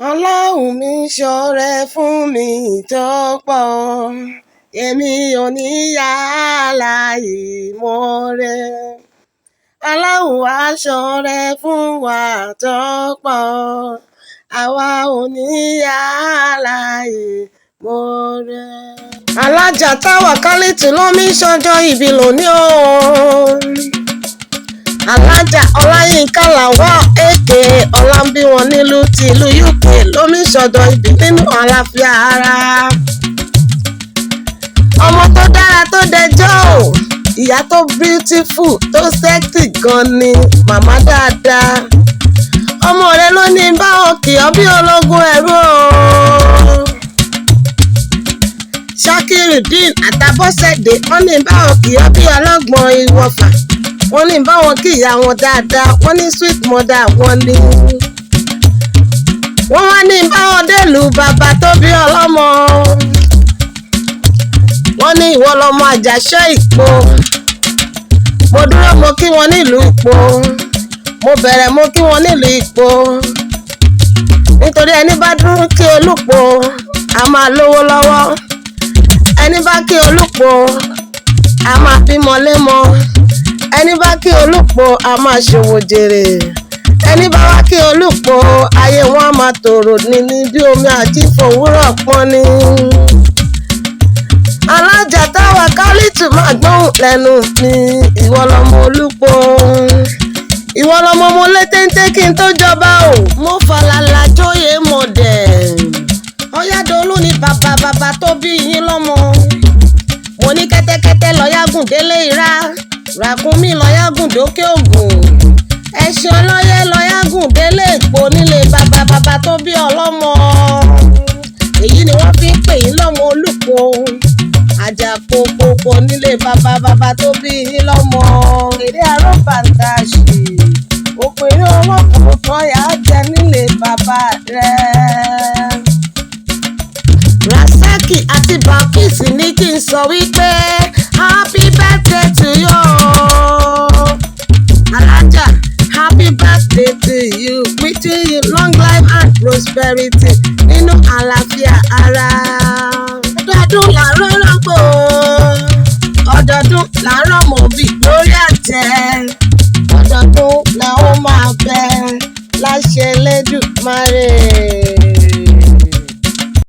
Ọlọ́run mi ṣoore fún mi tó pọ̀, èmi ò ní yà láìmoore. Ọlọ́run wá ṣoore fún wa tó pọ̀, àwa ò ní yà láìmoore. Alájà Táwa Kálítù ló mi ṣọjọ́ ìbí lónìí o. Alájà Ọláyínká Lawal èké Ọlábíwọn nílùú tìlú UK ló mi ṣọjọ́ ìbí nínú àlàáfíà ara. Ọmọ tó dára tó dẹjọ́ o, ìyá tó beautiful tó sexy gan ni màmá dáadáa. Ọmọ rẹ ló ní báwọn kì ọ́ bí ológun ẹ̀rú o. Shakirudeen àtàbọ̀sẹ̀dé wọ́n ní báwọn kì ọ́ bí ọlọ́gbọ́n ìwọ̀fà. Wọ́n ní báwọn kí ìyá wọn dáadáa, wọ́n ní sweet mother wọn ní. Wọ́n wá ní báwọn délùú bàbá tó bí ọlọ́mọ. Wọ́n ní ìwọ lọmọ àjàṣẹ́ ìpò. Mo dúró, mo kí wọn nílùú Ìpò. Mo bẹ̀rẹ̀, mo kí wọn nílùú Ìpò. Nítorí ẹni bá dúró kí Olúpo, a máa lówó lọ́wọ́. Ẹni bá kí Olúpo, a máa bímọ lémọ. Ẹni bá kí Olúpo, a máa ṣòwò jèrè. Ẹni bá wá kí Olúpo, ayé wọn á máa tòrò ní bí omi àti fòwúrọ̀ pọ́n ni. Alájà Táwa Kálítù, máa gbóhùn lẹ́nu mi. Ìwọ lọmọ Olúpo, ìwọ lọmọ mo lé téńté kí n tó jọba o. Mo falala jóyè mo dẹ̀ Ọ̀yádọ́lù ní bàbá bàbá tó bí yín lọ́mọ. Mo ní kẹ́tẹ́kẹ́tẹ́ lọ́yàgùn délé ìrà, ràkúnmí lọ́yàgùn dókè ògùn, ẹṣin ọlọ́yẹ lọ́yàgùn délé èpò nílé bàbá bàbá tó bí ọlọ́mọ. Èyí ni wọ́n fi ń pè yín lọ́mọ Olúpo, àjàpòpòpò nílé bàbá bàbá tó bí yín lọ́mọ. Èrè àròbàǹtàṣì òpèrè owó kò yà á jẹ nílé bàbá rẹ̀. Rasaki àti Balkis ní kí n sọ wípé happy birthday to you, Alájà. Happy birthday to you, wishing you long life and prosperity nínú àlàáfíà ara.